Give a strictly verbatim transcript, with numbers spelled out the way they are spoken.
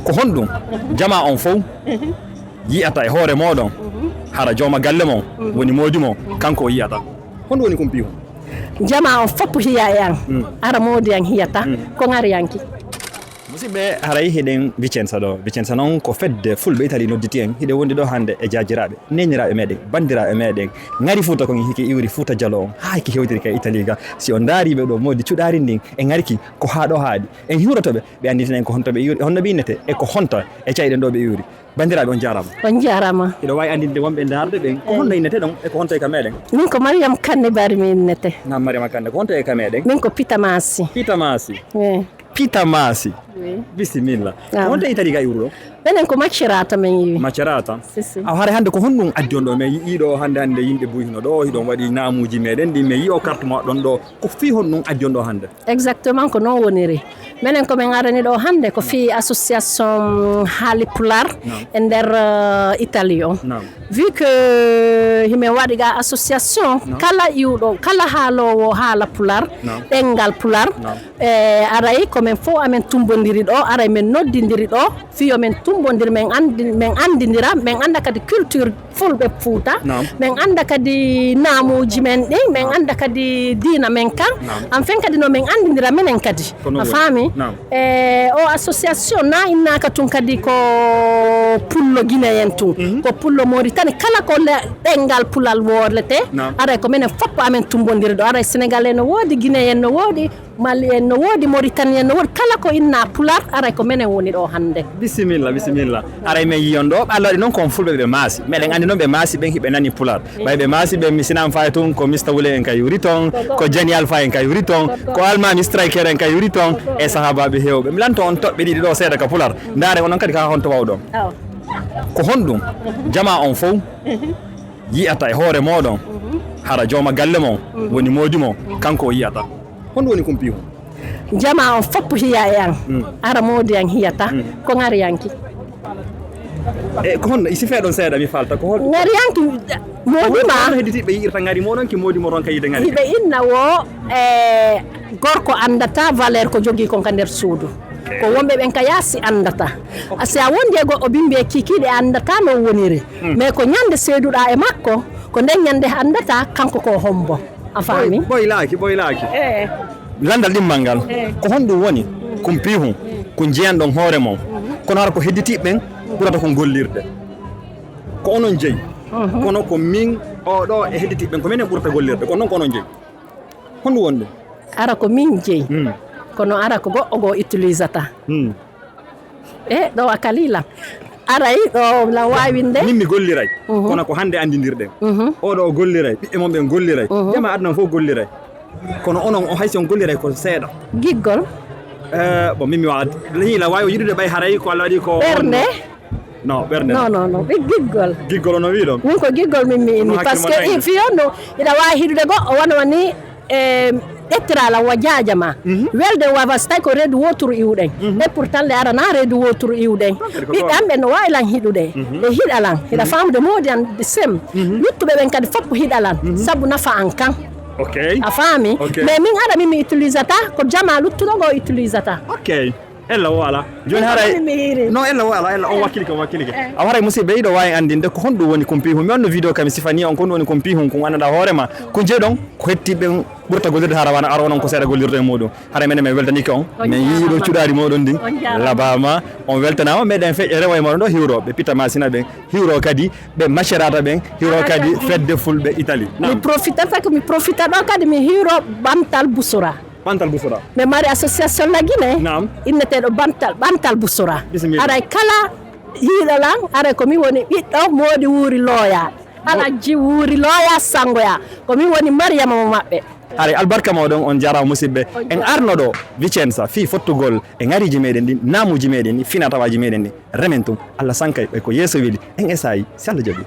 Ko honɗum jamaa on fow yi'ata e hoore mooɗon? Hara jooma galle mon woni moodi mon, kanko o yi'ata. Honɗum woni kumpiihun? Jamaa on fof hiya e an. Mm. Ara moodi an hiyata. Mm. Ko ŋariyanki. Musidɓe, haray hiɗen Vicenza ɗo. Vicenza noon ko fedde fulɓe Italie nodditi en. Hiɗen wondi ɗo hannde e jaajiraaɓe, neeniraaɓe meɗen, banndiraaɓe meɗen. Ŋari Fuuta kon hiki iwri Fuuta Jalo on. Haa hiki hewtiri ka Italie ga. Si on ndaari ɓe ɗo moodi cuɗaari ndin, e ŋariki ko haa ɗo haaɗi. En hiwroto ɓe, ɓe annditina en ko honto ɓe iwri, honno ɓe innete, e ko honto e cayɗen ɗo ɓe iwri. Banndiraaɓe, on jaaraama. On jaaraama. Hiɗo waawi anndinde wonɓe ndaarde ɓen, ko honno innete ɗon, e ko honto e ka meɗen? Min ko Mariam Kanne Bari mi innete. Naam, Mariama Kanne, ko honto e ka meɗen? Min ko Pita Maasi. Pita Maasi. Eh. Pita Maasi. Oui. Bisimilla. Naam. Ko honto e Italie ga iwruɗo? Menen ko Macerata men iwi. Macerata. Si, si. Awa, haray hannde ko honɗum addi on ɗo? Men yi'ii ɗo hannde, hannde yimɓe buy hino ɗo, hiɗon waɗi naamuuji meɗen ɗi, men yi'o carte mo ɗon ɗo. Ko fii honɗum addi on ɗo hannde? Exactement, ko noon woniri. Menen ko min arani ɗo hannde ko fii association haali Pulaar. Naam. E nder, eh, Italie on. Naam. Vu que himin waɗi ga association, naam, kala iwɗo, kala haaloowo haala Pulaar, naam, ɗemngal Pulaar, naam, eh, aray ko men fof amen tumbondiri ɗo, aray men noddindiri ɗo, fii yo men tumbondir, men anndi-, men anndindira, men annda kadi culture Fulɓe Fuuta. Naam. Min annda kadi naamuuji men ɗin, min annda kadi diina men kan. Naam. Enfin kadi no min anndindira menen kadi. Ko non woni. A faami? Naam. E o association na innaaka tun kadi ko pullo Guinéen tun. Mhm. Ko pullo Mauritanie. Kala ko le-, ɗemngal Pulaar woolete, naam, aray ko menen fof amen tumbondiri ɗo. Aray Sénégalais no woodi, Guinéen no woodi, Mali en no woodi, Mauritanie en no woodi, kala ko inna Pulaar, aray ko menen woni ɗo hannde. Bisimilla, bisimilla. Aray men yiyon ɗo, Allah waɗi noon ko on fulɓe ɓe maasi. Meɗen anndi noon ɓe maasi ɓen hiɓe nani Pulaar. Ɓay ɓe maasi ɓen, mi sinaan fayi tun, ko Mista Wule en ka yuri ton, ko Jani Alfa en ka yuri ton, ko Almaami Striker en ka yuri ton, e sahaabaaɓe heewɓe. Mi lanto on toɓɓe ɗiɗi ɗo seeɗa ka Pulaar. Ndaare onon kadi ka honto wawɗon. Awa. Ko honɗum jamaa on fow yi'ata e hoore mooɗon, hara jooma galle mon woni moodi mon, kanko o yi'ata? Honɗum woni kumpiihun? Jamaa on fof hiya e an. Mm. Ara moodi an hiyata, mm, ko ŋariyanki. E ko honno, i sifee ɗon seeɗa, mi falta, ko hol-? Ŋariyanki, moodi ma. Ko honno hedditiiɓe yi'irta ŋari mooɗon ki moodi mo ronka yi'de ŋari? Hiɓe inna wo, e, gorko anndata valeur ko jogii kon ka nder suudu. Ok. Ko wonɓe ɓen ka yaasi anndata. Ok. A si a wondi e goɗɗo bimbi e kiikiiɗe anndata no woniri. Mm. Mais ko ñande seeduɗaa e makko, ko nden ñande anndata kanko ko hombo. A faami? Ɓoy-, ɓoylaaki, ɓoylaaki. Eh. Lanndal ɗimmal ngal, eh, ko honɗum woni kumpiihun, mm, ko njeyanɗon hoore mon? Mhm. Kono hara ko hedditiiɓe ɓen ɓurata kon gollirde. Ko onon jeyi. Mhm. Kono ko min, o ɗo e hedditiiɓe ɓen, ko minen ɓurata gollirde. Kono noon ko onon jeyi. Honɗum woni ɗum? Ara ko min jeyi. Mm. Kono ara ko goɗɗo goo utilisata. Mm. E ɗo a kalii lan. Aray ɗo lan waawinde. Min mi golliray. Mhm. Kono ko hannde anndindirɗen. Mhm. Oɗo o golliray, ɓiɓɓe mon ɓen golliray. Mhm. Jamaa aduna fof golliray. Kono onon o hay si on golliray ko seeɗa. Giggol. Eh, bon, min mi waawaa. Hiila waawi o yiɗude ɓay haray ko Allah waɗi ko. Ɓernde. Non, ɓernde. Non, non, non. Ɓe giggol. Giggol ono wiɗon? Min ko giggol min mi inni. Parce que fiyo no, ina waawi hiɗude goɗɗo wano wani e ƴettira lan wa jaaja ma. Mhm. Welde wa was tawi ko reedu wooturu iwɗen. Mhm. Et pourtant le arana reedu wooturu iwɗen. Ɓiɓɓe am ɓen no waawi lan hiɗude. Mhm. Ɓe hiɗa lan. Hiɗa faamude moodi an sem. Mhm. Luttuɓe ɓen kadi fof hiɗa lan. Mhm. Sabu nafa an kan. Ok. A faami? Ok. Mais min ara min mi utilisata ko jamaa luttuɗo ngo utilisata. Ok. Ella o alaa. Jooni haray. Min mi hiiri. Non, ella o alaa, ella on wakkilike, on wakkilike. Eh. Awa haray musidɓe, hiɗo waawi anndinde ko honɗum woni kumpiihun. Mi on no vidéo kam mi sifanii on ko honɗum woni kumpiihun, ko anndanɗaa hoore ma. Ko jeyi ɗon, ko hedditiiɓe ɓen ɓurata gollirde hara wana ara onon ko seeɗa gollirta e muɗum. Haray menen min weltaniike on. Min yi'ii ɗo cuɗaari mooɗon ndin. On jaaraama. Labaama, on weltanaama, meɗen feƴƴa rewa e mooɗon ɗo hiwrooɓe Pita Masina ɓen, hiwroo kadi ɓe Macerata ɓen, hiwroo kadi fedde fulɓe Italie. Mi profitata ko mi profita ɗo kadi mi hiwroo Ɓamtal Busura. Ɓamtal Busura. Min mari association la Guinée. Naam. Inneteeɗo Ɓamtal, Ɓamtal Busura. Bisimilla. Aray kala hiiɗo lan, aray ko mi woni ɓiɗɗo moodi wuuri looya. Alajji wuuri looya sanngoya. Ko mi woni Mariyama mo maɓɓe. Haray albarka mooɗon, on jaaraama musidɓe. En arno ɗo Vicenza fii fottugol e ŋariiji meɗen ɗin, naamuuji meɗen ɗin, finaa-tawaaji meɗen ɗin. Remen tun, Allah sankay ɓay ko yeeso weli, en esaayi, si Allah jaɓii.